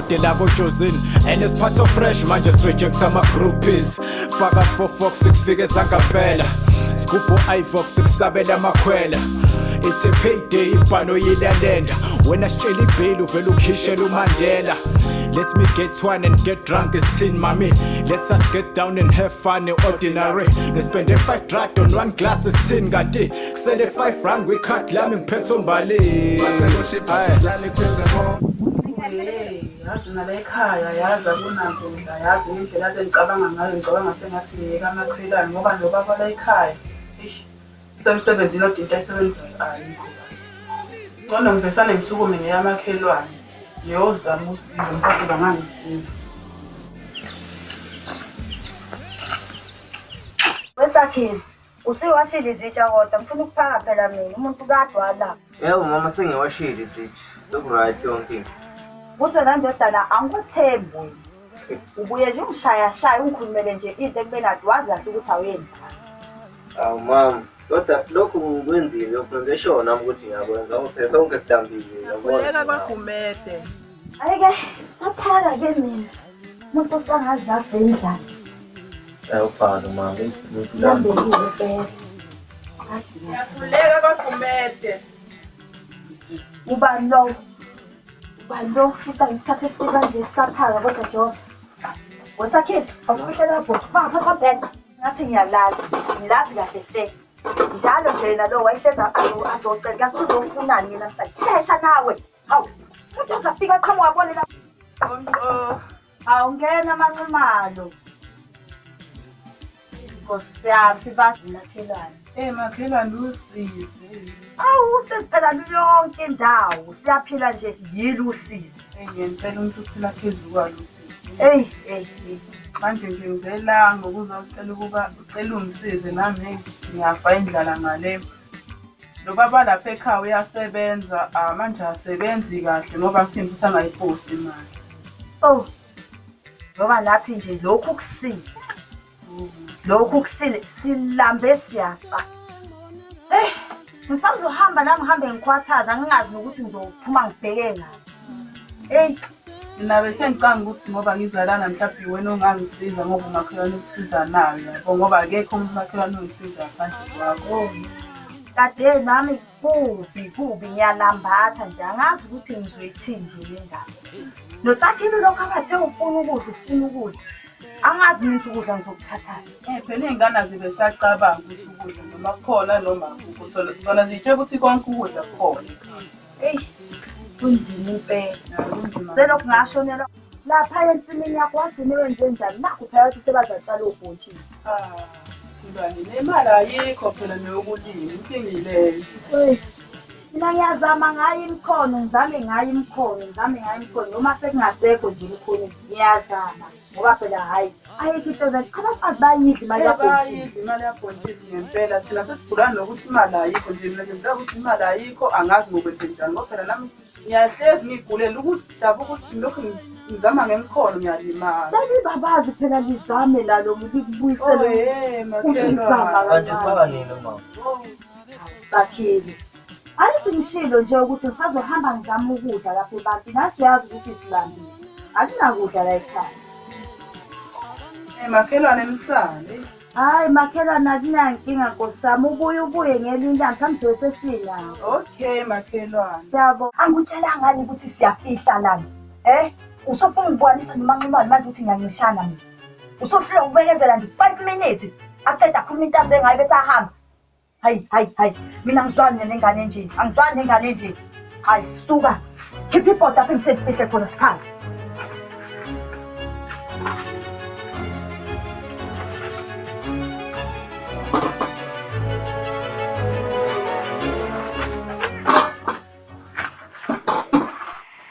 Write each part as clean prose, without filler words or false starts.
Silandela kojozini and siphatho fresh manje sireject ama-groupies. Faka 4 fox kufike zangampela. Sigubhu ivox kusabela amakhwela. It's a payday, ibhano yilalenda. Wena sitshela ibhili uvele ukhishela uMandela. Let me get one and get drunk, isithini mami? Let us get down and have fun, ordinary. Ngispende 5 rand on one glass, isithini kanti kusele 5 rand kwikhadi lami, ngiphethe umbali. Hey, yazi nala ekhaya, yazi akunanto, yazi ngendlela sengicabanga ngayo, ngicabanga sengathi ngiyeka amakhelwane ngoba nobaba la ekhaya, eish, usemsebenzini odwa, into ayisebenzayo ayikho. Ngcono ngivesane ngisukume ngiye amakhelwane, ngiyozama usizo, mhlawumbe bangangisiza. Wesakhile, usuyiwashile izitsha kodwa ngifuna ukuphaka phela mina, umuntu kade wala. Yebo mama, sengiwashile izitsha. Seku-right yonke into. Kuthi wena ndodana angikuthembi wena. Ubuye nje ungishayashaya ungikhulumele nje into ekubeni ade wazi kahle ukuthi awuyenzi. Awu mama, kodwa lokhu ngikwenzile lokhu ngenze sure nami ukuthi ngiyakwenza ngoba phela sonke sidambile, Khuleka uyabona. kwaGumede. Hhayi-ke, saphaka-ke mina. Umuntu osangazi afe indlala. Ayawufaka mama, umuntu lami. Lambekile impela. Ngiyakhuleka kwaGumede. Ubani lowo? Ubani lowo ufika ngesikhathi esifika kanje sisaphaka kodwa Jehova? Wesakhile, awufihle lapho. Faka phansi kombhede. Ngathi ngiyalazi, ngilazi kahle hle. Njalo nje yena lo wayehleza azocela kasi uzofunani yena namhlanje. Shesha nawe. Hawu, umuntu azafika aqhamuka abone la. Oh, Awungena amanxumalo. Nkosi yami, sibazi makhelwane. Eh makhelwane, usizi. Awu, sesiphela yonke indawo. Siyaphila nje yilo usizi. Eh ngempela umuntu uphila phezu kwalo usizi. Hey, hey, hey. Manje nje ngizela ngokuzocela ukuba ucela ungisize nami, hey, ngiyafa indlala ngale. Lo baba lapha ekhaya uyasebenza, ah, manje asebenzi kahle ngoba kuthini futhi angayiposti imali. Oh. Ngoba nathi nje lokhu kusile. Lokhu kusile silambe siyafa. Eh, ngisazohamba nami ngihambe ngikhwathaza ngingazi nokuthi ngizophuma ngibheke ngaphi. Hey, Mina bese ngicanga ukuthi ngoba ngizalana mhlawumbe wena ongangisiza ngoba umakhelwane usisiza nayo, yabo, ngoba akekho umuntu umakhelwane ongisiza ngaphandle kwakho. Kade nami kubi kubi, ngiyalambatha nje, angazi ukuthi ngizoyithini nje le ndaba. Nosakhile lokhu abathe ufuna ukudla, ufuna ukudla. Angazi mina ukuthi ukudla ngizokuthathaphi. Eh phela iy'ngane azibe sacabanga ukuthi ukudla noma kukhona noma akukho, zona ziy'tshela ukuthi konke ukudla kukhona. Eyi, kunzima impela. Kunzima. Selokhu ngashonelwa lapha ensimini yakho wagcine wenze njani? Nakhu phela ukuthi sebazatshala obhontshisi. Ah, mngani, nemali ayikho phela neyokulima, inkingileyo. Eyi, mina ngiyazama ngayo imikhono, ngizame ngayo imikhono, ngizame ngayo imikhono, noma sekungasekho nje imikhono, ngiyazama ngoba phela hhayi, ayikho into eza. Abafazi bayidla imali kabhontshisi. Bayidla imali yabhontshisi ngempela, thina sesigulana nokuthi imali ayikho nje. Mina nje ngicela ukuthi imali ayikho, angazi ngokwenze njani ngoba phela nami ngiyahlezi ngiyigulela ukuthi daba ukuthi lokhu ngizama ngemikhono ngiyalimala. Selibabazi phela, lizame nalo likubuyisele. Oh, hey, Uzama. makhelwane. Kanti sifaka nini mama? Sakhile, ayithi ngishilo nje ukuthi ngisazohamba ngizama ukudla lapha ebantwini, nathi uyazi ukuthi silambile, akunakudla la ekhaya. Eh makhelwane, emsane. Hhayi makhelwane, akunankinga nkosi yami, ubuye ubuye ngelinye ilanga, mhlawumbe sobe sesinawo. Okay makhelwane. Yabo, angikutshelanga ngani ukuthi siyafihla lana? Eh, usufuna ukubonisa nomanxumane manje ukuthi ngiyancishana mina? Usuhluleka ukubekezela nje 5 minutes, aqeda akhuluma into aze ngayo bese ahamba. Hayi hayi hayi, mina angizwani nengane nje, angizwani nengane nje. Hayi suka, khipha ibhoda apho engithe ndifihle khona, siphaka.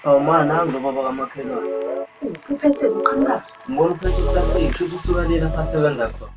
Awu ma, nangu lo baba kamakhelwane. Uphethe uqhamuka. Ngibona uphethe iplastiki, kusho usuka le lapha asebenza khona.